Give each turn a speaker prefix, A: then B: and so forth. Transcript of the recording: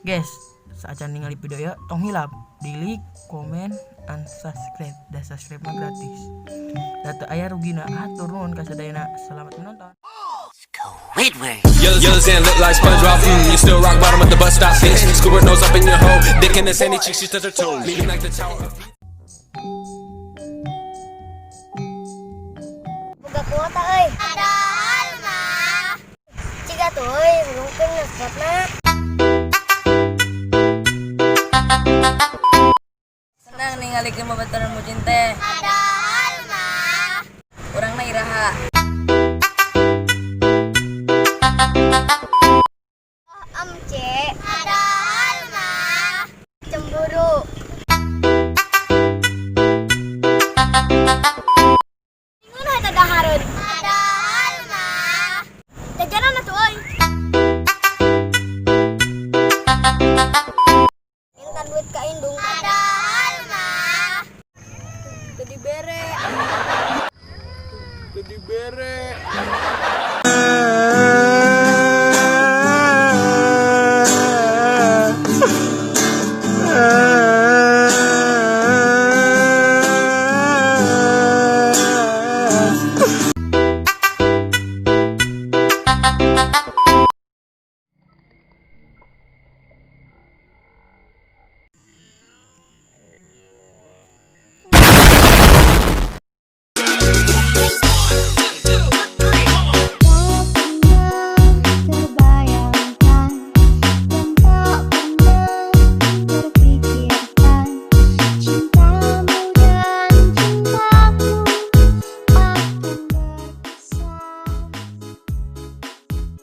A: Guys, saacan ningali video ya, tong hilap di like, komen, and subscribe. Da subscribe mah gratis. Da teu aya rugina. Hatur nuhun ka sadayana. Selamat menonton.
B: Squidward.
C: Yellow, yellow sand look like SpongeBob. You still rock bottom at the bus stop, bitch. Scuba nose up in your hole. Dick in the sandy cheek, she touch her toe. Leaning like the tower of
D: Boga kuota euy. Padahal mah. Ciga tuh euy, ngomongkeun spotna.
E: Senang ningali babaturan bucin teh.
D: Padahal mah.
E: Urangna iraha.
D: Om C. Padahal mah. Cemburu. Ngono eta dahareun. Padahal mah. Jajanan atuh euy. Minta duit ka indung. Padahal mah.
E: Teu dibere.
C: Teu dibere.